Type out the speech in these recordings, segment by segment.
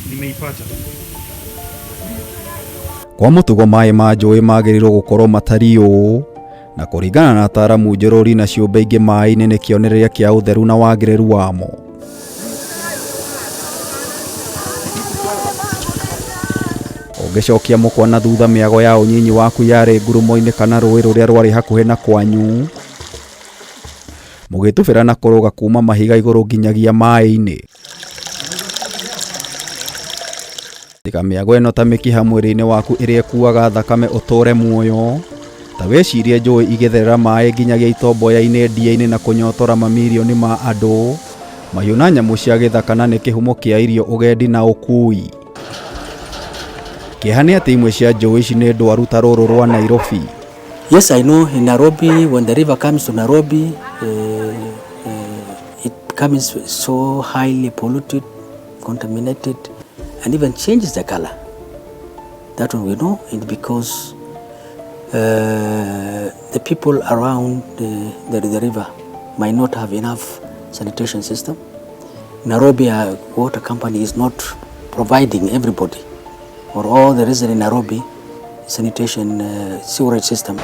Nimeipata. Kwa mũtugo maĩ ma njũĩ magĩrĩirwo gũkorwo matariĩ ũũ, na kũringana na ataaramu njorori na ciũmbe ingĩ maĩ-inĩ nĩ kĩonereria kĩa ũtheru na wagĩrĩru wamo. Ũngĩcokia mũkwa na thutha mĩago ya ũnyinyi waku yarĩ ngurumo-inĩ kana rũĩ rũrĩa rwarĩ hakuhĩ na kwanyu, mũgĩtubĩra na kũrũga kuma mahiga igũrũ nginyagia maĩ-inĩ. Tiga mĩago ĩno ta mĩkiha mwĩrĩ-inĩ waku ĩrĩa ĩkuaga thakame ũtũre muoyo. Ta wĩcirie njũĩ igĩtherera maĩ nginyagia itomboya-inĩ, ndia-inĩ na kũnyotora mamirioni ma andũ, mahiũ na nyamũ cia gĩthaka na nĩ kĩhumo kĩa irio, ũgendi na ũkui. Kĩeha nĩ atĩ imwe cia njũĩ ici nĩ ndwaru ta rũrũ rwa Nairobi. Yes, I know in Nairobi, when the river comes to Nairobi, it comes so highly polluted, contaminated, and even changes the color. That one we know it because the people around the river might not have enough sanitation system. Nairobi Water Company is not providing everybody or all the residents in Nairobi sanitation sewerage system.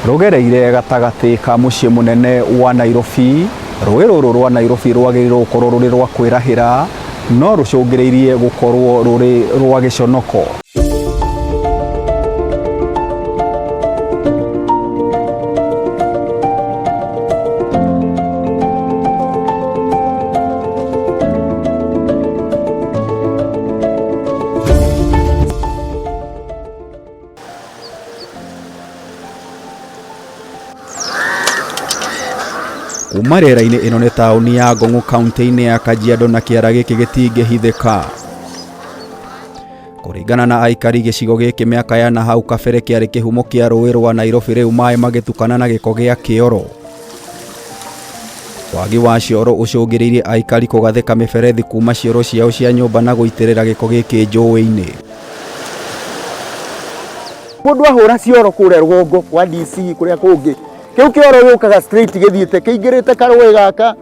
Rũgereire gatagatĩ ka mũciĩ mũnene wa Nairobi, rũĩ rũrũ rwa Nairobi rwagĩrĩirwo gũkorwo rũrĩ rwa kwĩrahĩra, no rũcũngĩrĩirie gũkorwo rũrĩ rwa gĩconoko. Kuma rĩera-inĩ ĩno nĩ taũni ya Ngong'u kaunti-inĩ ya Kajiado na kĩara gĩkĩ gĩtingĩhithĩka. Kũringana na aikari gĩcigo gĩkĩ mĩaka ya na hau kabere kĩarĩ kĩhumo kĩa rũĩ rwa Nairobi rĩu maĩ magĩtukana na gĩko gĩa kĩoro. Wagi wa cioro ũcũngĩrĩirie aikari kũgathĩka mĩberethi kuma cioro ciao cia nyũmba na gũitĩrĩra gĩko gĩkĩ njũĩ-inĩ. Mũndũ ahũra cioro kũrĩa rũgongo kwa DC kũrĩa kũngĩ, kĩu kĩoro gĩũkaga straight gĩthiĩte kĩingĩrĩte karũĩ gaka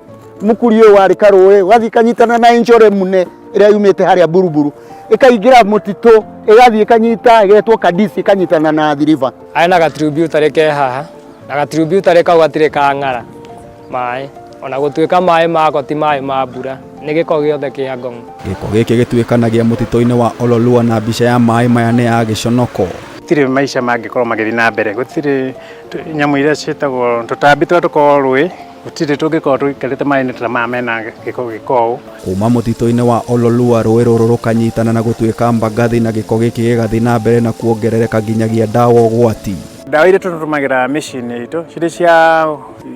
mũkuri ũyũ warĩ karũĩ ũgathiĩ kanyitana na Enchore Mune ĩrĩa yumĩte harĩa Buruburu ĩkaingĩra mũtitũ ĩgathiĩ ĩkanyita ĩgetwo Kadisi ĩkanyitana na Athi River. Harĩ na gatributary ke haha na gatributary kau gatirĩ kang'ara maĩ ona gũtuĩka maĩ mako ti maĩ ma mbura nĩ gĩko gĩothe kĩa Ngong'u. Gĩko gĩkĩ gĩtuĩkanagia mũtitũ-inĩ wa Ololua na mbica ya maĩ maya nĩ ya gĩconoko. Gũtirĩ maica mangĩkorwo magĩthiĩ na mbere, gũtirĩ nyamũ iria ciĩtagwo tũtambi tũrĩa tũkoragwo rũĩ, gũtirĩ tũngĩkorwo tũikarĩte maĩ-inĩ ta maya mena gĩko gĩko ũũ. Kuma mũtitũ-inĩ wa Ololua rũĩ rũrũ rũkanyitana na gũtuĩka Mbagathi na gĩko gĩkĩ gĩgathiĩ na mbere na kuongerereka nginyagia ndawa ũgwati. Ndawa iria tũtũmagĩra mĩciĩ-inĩ itũ cirĩ cia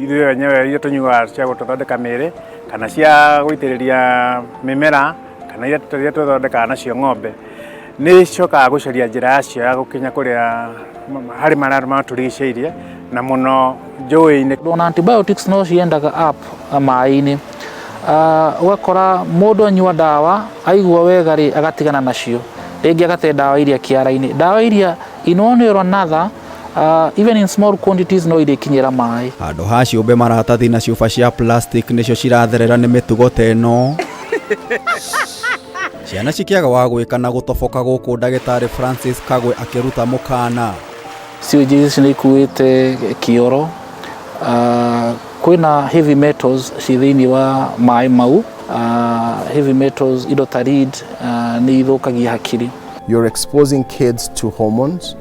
ithuĩ enyewe iria tũnyuaga cia gũtũthondeka mĩĩrĩ kana cia gũitĩrĩria mĩmera kana iria tũthondekaga nacio ng'ombe nĩ icokaga gũcaria njĩra yacio ya gũkinya kũrĩa harĩ marĩa matũrigicĩirie na mũno njũĩ-inĩ. Ona antibiotics no ciendaga up maĩ-inĩ, ũgakora mũndũ anyua ndawa aigua wega rĩ agatigana nacio, rĩngĩ agate ndawa iria kĩara-inĩ, ndawa iria in one way or another even in small quantities no irĩkinyĩra maĩ. Handũ ha ciũmbe maratathi na cuba cia plastic nĩcio ciratherera nĩ mĩtugo ta ĩno. Ciana cikĩaga wa gwĩka na gũtoboka gũkũ ndagĩtarĩ Francis Kagwe akĩruta mũkana. Sewage ici nĩ ikuĩte kĩoro, kwĩna heavy metals ci thĩinĩ wa maĩ mau, heavy metals indo ta lead nĩ ithũkagia hakiri. You're exposing kids to hormones.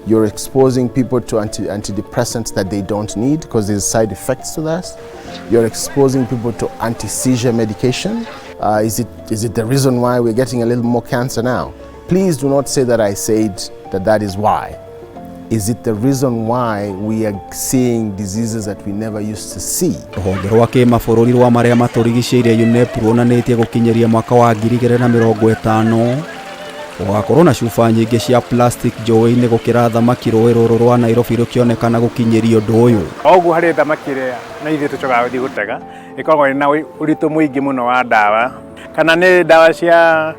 You're exposing people to antidepressants that they don't need because there's side effects to that. You're exposing people to anti-seizure medication. Is it the reason why we're getting a little more cancer now? Please do not say that I said that that is why. Is it the reason why we are seeing diseases that we never used to see? Rũhonge rwa kĩmabũrũri rwa marĩa matũrigicĩirie UNEP ruonanĩtie gũkinyĩria mwaka wa 2050 gũgakorwo na cuba nyingĩ cia plastic njũĩ-inĩ gũkĩra thamaki rũĩ rũrũ rwa Nairobi rũkĩonekana gũkinyĩria ũndũ ũyũ. O ũguo harĩ thamaki ĩrĩa na ithuĩ tũcokaga gũthiĩ gũtega ĩkoragwo ĩna ũritũ mũingĩ mũno wa ndawa, kana nĩ ndawa cia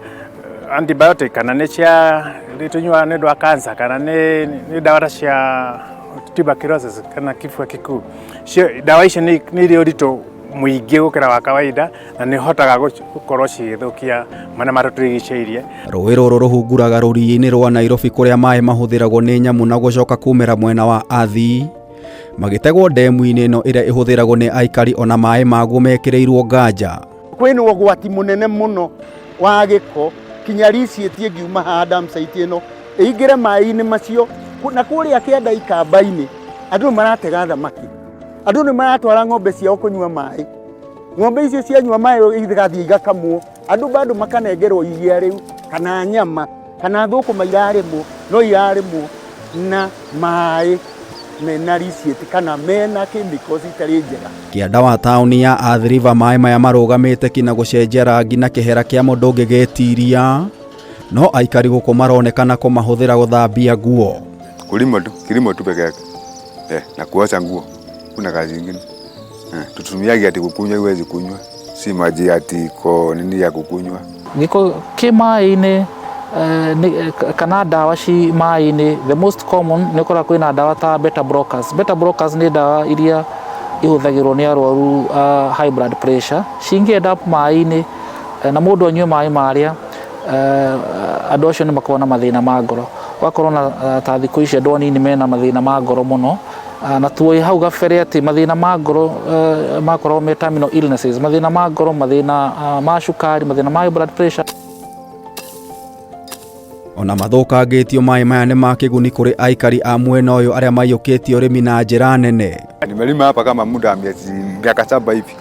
antibiotic, kana nĩ cia tũnyuaga nĩ ũndũ wa cancer, kana nĩ ndawa ta cia tuberculosis kana kifua kikuu. Ndawa icio nĩ irĩ ũritũ Mũingĩ gũkĩra wa kawaida na nĩ ũhotaga gũkorwo cigĩthũkia marĩa matũrigicĩirie. Rũĩ rũrũ rũhunguraga rũriĩ-inĩ rwa Nairobi kũrĩa maĩ mahũthĩragwo nĩ nyamũ na gũcoka kumĩra mwena wa Athi magĩtegwo ndemu-inĩ ĩno ĩrĩa ĩhũthĩragwo nĩ aikari ona maĩ maguo mekĩrĩirwo nganja. Kwĩna ũgwati mũnene mũno wa gĩko kinya riciĩti ĩngiuma haha dam site ĩno ĩingĩre maĩ-inĩ macio na kũrĩa kĩanda ikamba-inĩ andũ nĩ maratega thamaki, andũ nĩ maratwara ng'ombe ciao kũnyua maĩ, ng'ombe icio cianyua maĩ igathiĩ igakamwo, andũ bado makanengerwo iria rĩu kana nyama kana thũkũma irarĩmwo no irarĩmwo na maĩ mena riciĩti kana mena chemicals itarĩ njega. Kĩanda wa taũni ya Athi River maĩ maya marũgamĩte kinya gũcenjia rangi na kĩhera kĩamo ndũngĩgĩtiria no aikari gũkũ maronekana kũmahũthĩra gũthambia nguo. Kulima tu, kilimo tu peke yake. Eh, na kuosha nguo. Kuna kazi ingine. Eh, tutumiage ati kukunywa, huwezi kunywa. Si maji ati iko nini ya kukunywa. Gĩko kĩ maĩ-inĩ kana ndawa ci maĩ-inĩ, the most common nĩ ũkoraga kwĩna ndawa ta beta blockers. Beta blockers nĩ ndawa iria ihũthagĩrwo nĩ arwaru a high blood pressure. Cingĩ end up maĩ-inĩ na mũndũ anyue maĩ marĩa, andũ acio nĩ makoragwo na mathĩna ma ngoro. Ũgakorwo na ta thikũ ici andũ anini mena mathĩna ma ngoro mũno. Na tuoĩ hau gabere atĩ mathĩna ma ngoro makoragwo me terminal illnesses, mathĩna ma ngoro, mathĩna ma cukari, mathĩna ma high blood pressure. Ona mathũkangĩtio maĩ maya nĩ ma kĩguni kũrĩ aikari a mwena ũyũ arĩa maiyũkĩtie ũrĩmi na njĩra nene. Nimelima hapa kama muda wa miezi 7 hivi.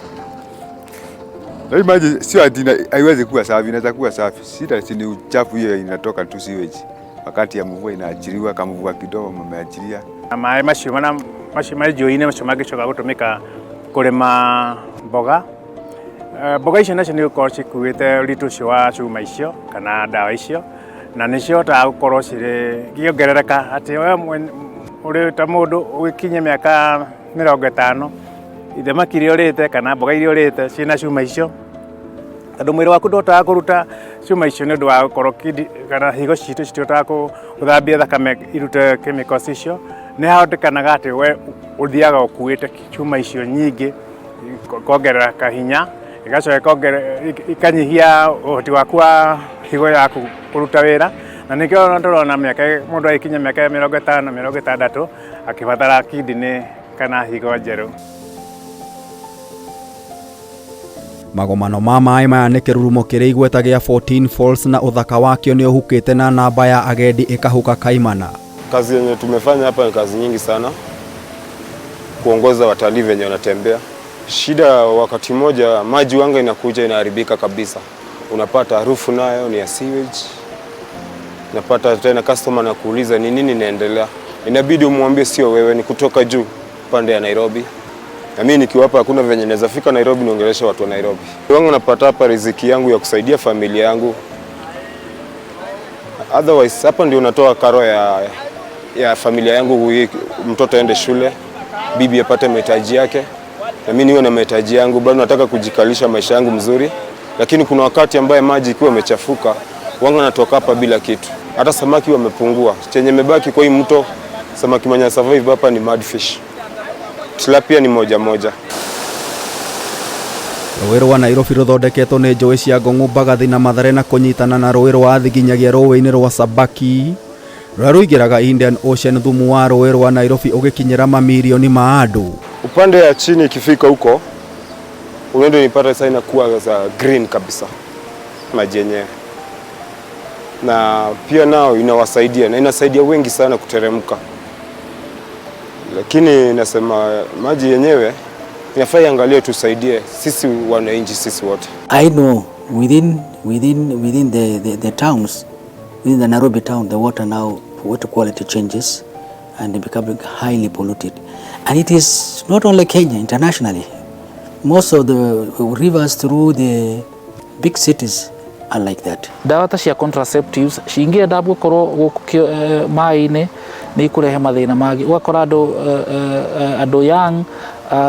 Na hii maji sio ati haiwezi kuwa safi, inaweza kuwa safi. Shida si ni uchafu hiyo inatoka tu sewage. Wakati ya mvua inaachiliwa, kama mvua kidogo mmeachilia. Na maĩ macio mana macio marĩ njũĩ-inĩ macio mangĩcoka gũtũmĩka kũrĩma mboga. Mboga icio nacio nĩ gũkorwo cikuĩte ũritũ ũcio wa cuma icio kana ndawa icio na nĩ cihotaga gũkorwo cirĩ ikĩongerereka atĩ we ũrĩ ta mũndũ ũgĩkinyia mĩaka 50 ithamaki iria ũrĩte kana mboga iria ũrĩte ciĩna cuma icio tondũ mwĩrĩ waku ndũhotaga kũruta cuma icio nĩ ũndũ wa gũkorwo kana higo citũ citihotaga gũthambia thakame irute chemicals icio nĩ hahotekanaga atĩ we ũthiaga ũkuĩte cuma icio nyingĩ ĩkongerera kahinya ĩgacoka ikanyihia ũhoti waku wa higo yaku kũruta wĩra na nĩkĩo tũrona mĩaka mũndũ agĩkinya mĩaka ya 50 60 akĩbatara kidney kana higo njerũ. Magomano ma maĩ maya nĩ kĩrurumo kĩrĩ igweta gĩa 14 Falls na ũthaka wakĩo nĩ ũhukĩte na namba ya agendi ĩkahuka kaimana. Kazi yenye tumefanya hapa ni kazi nyingi sana, kuongoza watalii venye wanatembea. Shida wakati mmoja maji wanga inakuja inaharibika kabisa, unapata harufu nayo ni ya sewage. Unapata tena customer anakuuliza ni nini inaendelea, inabidi umwambie sio wewe, ni kutoka juu pande ya Nairobi. Na mimi nikiwa hapa hakuna venye naweza fika Nairobi niongeleshe watu wa Nairobi. Wangu napata hapa riziki yangu ya kusaidia familia yangu. Otherwise hapa ndio unatoa karo ya familia yangu, mtoto aende shule, bibi apate mahitaji yake, na mimi niwe na mahitaji yangu. Bado nataka kujikalisha maisha yangu mzuri, lakini kuna wakati ambaye maji ikiwa imechafuka, wanga natoka hapa bila kitu. Hata samaki wamepungua. Chenye mebaki kwa hii mto, samaki mwenye survive hapa ni mudfish. Tilapia ni moja moja. Rũĩ rwa Nairobi rũthondeketwo nĩ njũĩ cia Ngong'u, Mbagathi na Mathare na kũnyitana na rũĩ rwa Athi nginyagia rũĩ-inĩ rwa Sabaki rũrĩa rũingĩraga Indian Ocean. Thumu wa rũĩ rwa Nairobi ũgĩkinyĩra mamirioni ma andũ. Upande ya chini ikifika huko unaenda unipata sasa inakuwa za green kabisa maji yenyewe, na pia nao inawasaidia na inasaidia wengi sana kuteremka, lakini nasema maji yenyewe inafaa iangalie, tusaidie sisi wananchi, sisi wote. I know within the towns, within the Nairobi town, the water now, water quality changes and becoming highly polluted. And it is not only Kenya, internationally. Most of the rivers through the big cities are like that. Ndawa ta cia contraceptives cingĩenda gũkorwo gũkũ maĩ-inĩ nĩ ikũrehe mathĩna mangĩ, ũgakora andũ andũ young,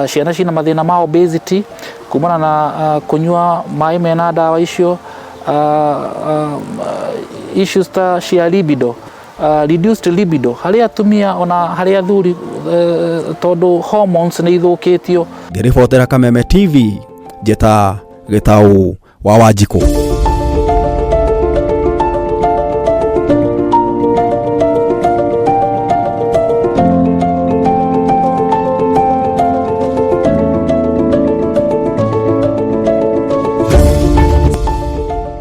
ciana cina mathĩna ma obesity kumana na kũnyua maĩ mena ndawa icio, issues ta cia libido. Reduced libido harĩ atumia ona harĩ athuri, tondũ hormones nĩ ithũkĩtio. Ngĩribotera Kameme TV, njĩta Gĩtaũ wa Wanjikũ.